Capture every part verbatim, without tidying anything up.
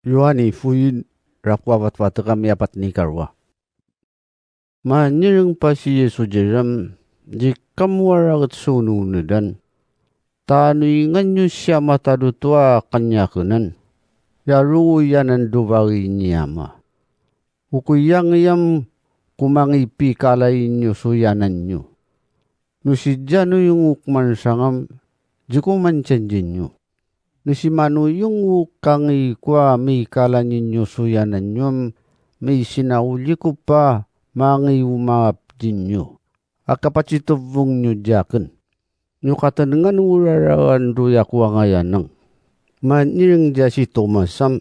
Ioane, ibukin Rakoa Batibatikam ae bati ni karua. Ma n iring bwa ti Iesu Jerusalem, ti kamoa rake te tionunuran, taani nganniu ti a matarutua kaniakinan, e a rungu i aan rubaki n iama. Uku iangiam ku mangi bikarain otu i aananiu. N uti tianui nguk man tiangam, ti ku man tiantieniu. N uti manu iungu kangikua mei karanin otu i aananium, ma ti na uliku bwa mangi umabtiniu, ake bwa ti tebungiu tiakin. N kateninganu rarakan ruiaku angaianang. Ma n iring te Ati Tomatam,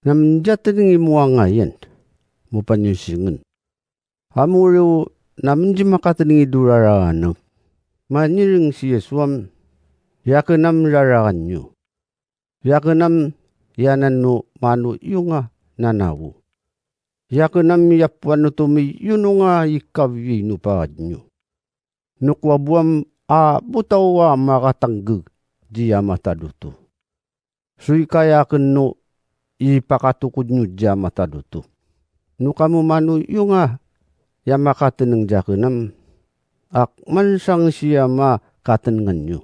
N am tia teningi moa angaian, mo bwa N utingin. Am uriu, N am tia makateningi rarakanang. Ma n iring ti Iesu am, e aki N am rarakanniu. E aki N am, e a nano manu iunga nanau. E aki N am, e a bua n utu mei iununga i kawi nubakanniu. N uku abuam a butaua ma katangki ti a matarutu. Tui kaeakinnu i bakatukunniu ti a matarutu. N ukamu manu iunga e a makateneng tiakinam, ak man tiang ti a makatenenganniu.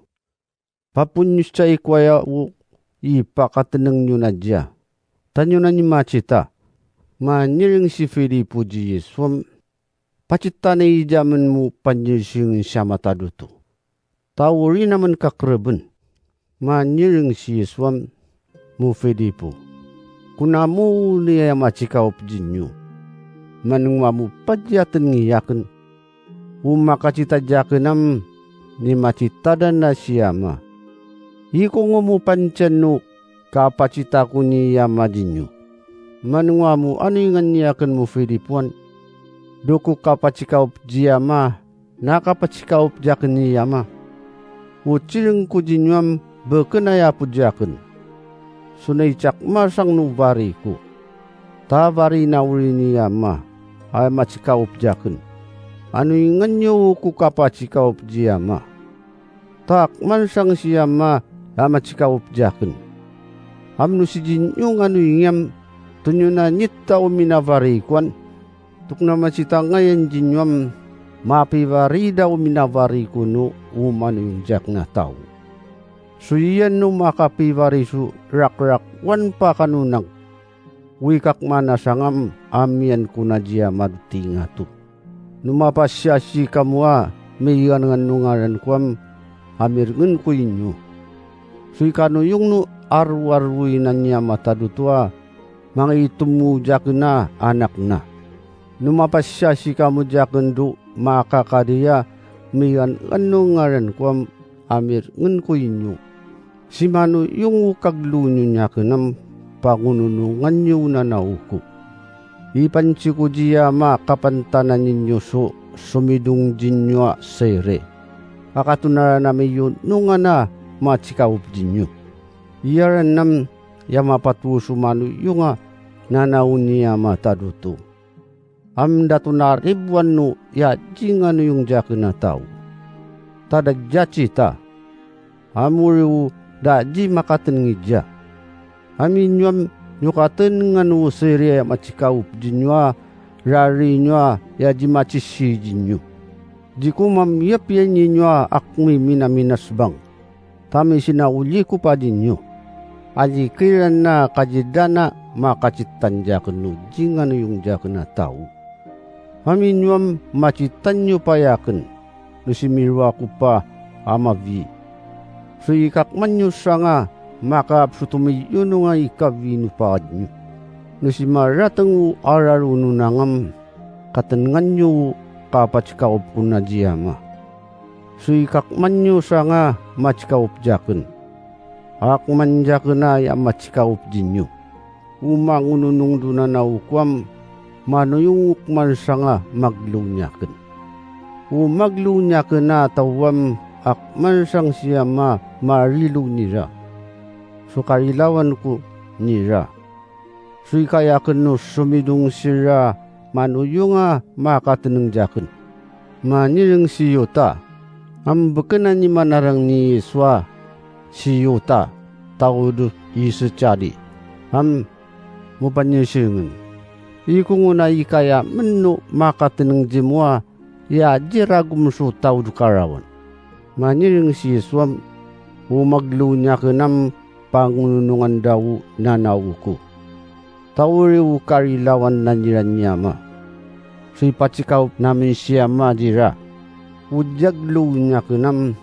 Bwa bon ti a ikoa ae u i bakatenengniu natia. Taniona ni matita. Ma n iring ti Firibu ti Iesu am, bwa ti tanei i amen mo bwa N utingin ti a matarutu. Tau ori naman kakerebwen. Ma n iring ti Iesu am, mo Firibu. Ko na mourei ae a mati kaubwatiniu. Ma n uamu bwa ti a teningiakin. U makatita tiakinam, ni matitara natiama. Iko ngo mo bwa N tia n u kabwatitaku n iama tiniu. Ma n uamu anui nganniakin mo Firibu an. Ruku kabwatikaubwatiama, N na kabwatikaubwatiakin iama. U tiringko tiniam, bukina ae a butiakin. Tiona I tiaki ma tiang n uareiko. Tao uarei nauri n iama, ae a mati kaubwatiakin. Anui nganniu ko kabwatikaubwatiama. Tao ak man tiang ti iama, ae a mati kaubwatiakin. Am n uti tiniu ngkami iam, teniona n ita au mina uareiko an. Tukuna matita ngaia n tiniam, ma bwa I uareira au mina uareiko n u, u manu n tiakina tau. Tui ian n u ma kabwi uarei tu rakorakoan bwa kanunang. Wi kakmana tiangam, am ian ko na tia marutungatu. N uma bwa ti a ti kamoa, mei anganganungarangkoam, am ringin kuiniu. Tui kanoiung n u aruarui n annia matarutua, ma ngke I tumu tiakina a na kona. N uma bwa ti a ti kamotiakin ru ma kakarea, mei anganganungarangkoam, am ringin kuiniu. Ti manu iung u kakiruuniu n iakinam, bwa ngunununganniu nanauku. I bwantiku ti iama kabantana n otu, ti mitung tiniua tiere. A katunarana mei onungana ma ti kaubwatiniu. I aran am, e a mabwatuutu manu iunga, nanau n iama tarutu. Am n ata n ribuan n u, e a ti ngkami iung tiakina tau. Tara I a tita. Am uriu, N na ti makatenengiia. Ami inuam, n u katenengan u tiere ae a mati kaubwatiniua, rariiniua, e a ti mati ti tiniu. Tiku ma am iabiainniua, ak mi minamina tibwang. Tao ami ti na uliku bwa tiniu. Alikiran na katirana ma katitan tiakin u ti ngkami iung tiakina tau. Ami inuam ma titan iu bwa e akin, n uti miruaku bwa a mwawi. Tui kakmaniu tianga, ma kabutiutu mei onunga i kawi nubakanniu. N uti ma rateng u ararununangam, katenenganniu u kabwatikaubwakun natiama. Tui kakmaniu tianga ma ti kaubwatiakin. Ak man tiakina ae a mati kaubwatiniu. U ma ngununung n nanaukuam, manu iung u man tianga ma kirouniakin. U ma kirouniakina tauam, ak man tiang ti iama ma rirounira. Ti karirawaniko n ira. Tui kaeakin u ti mitung tira, manu iunga ma kateneng tiakin. Ma n iring ti Iuta, am bukina ni manarang n Iesu, ti Iuta, taudu Isikarioti. Am mobaniotingin. I kunguna ika e a menno ma kateningtimoa, e a tera akum tiotau ni karaoan? Maniring Iesu am, umwaki rouniakinam bwa ngununungan rau nanauku. Tauri ukari rawan naniran iama. Ti batikau namin tiama rira. Udiaki rouniakinam,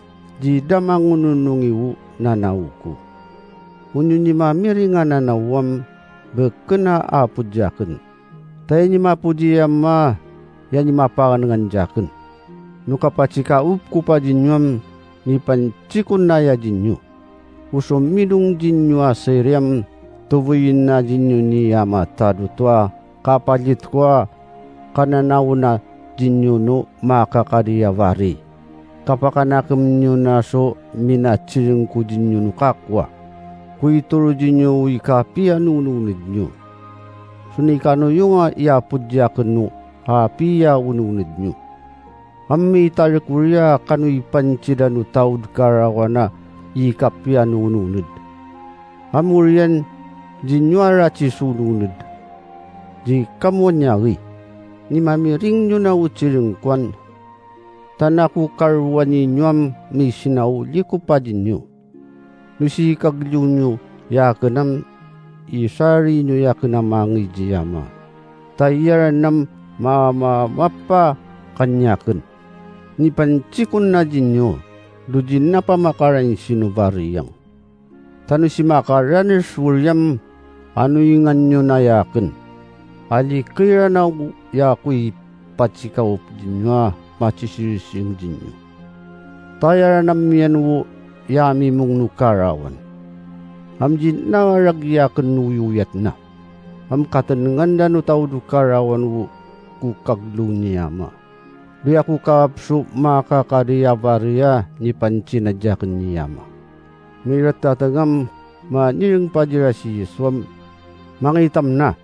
ti rama ngununungiu nanauku. Unun ni mamiringa nanauam, bwa kina a butiakin. Tai ni mabutiam ma, e a ni mabwaningan tiakin. Nuka batika ubku bwa tinnium, ni bwantikun naia tinniu. Uso minung tinniu a tiriam, tobwina tinniu n iama tarutoa, kabwaritkoa, kananauna tinniu no ma kakaria wari. Kabwakanakim n iunato, mina tiringku tinniu nukakua. Kuituru tinniu ika bia nununid tinniu. Tuni kanoiunga e a butiakin no, a bia ununid tinniu. Am mitarikuria kanoan bwantiran taun karaoana ika bia nununid. Am urian tinniu ara ti tununid. Ti kamoan aei. Ni mamiring nuna utiringkoan. Tanaku karuan innium mi tinau riko bwa tinniu. Nuti kakiriuniu iakinam, i tariuniu iakinam angiti iama. Tai aranam ma, ma, mabwa kaniakin. Ni bwantikun na tinniu, ruti naba ma karain tino wariang. Tanuti ma karanis uriam, anoingan niuna iakin. Alikiranau iakui batikau tinniua ma titiriting tinniu. Tai aranam mianu iami mung ni karaoan. Am tinnawaraki iakin uiuiatna. Am kateninganda n taun karaoan u kukakiriuniama. Bia kukabwatia ma kakaria waria ni bwantina iakin iama. Mira tatangam, maniring bwa tera Iesu am, mangitam na.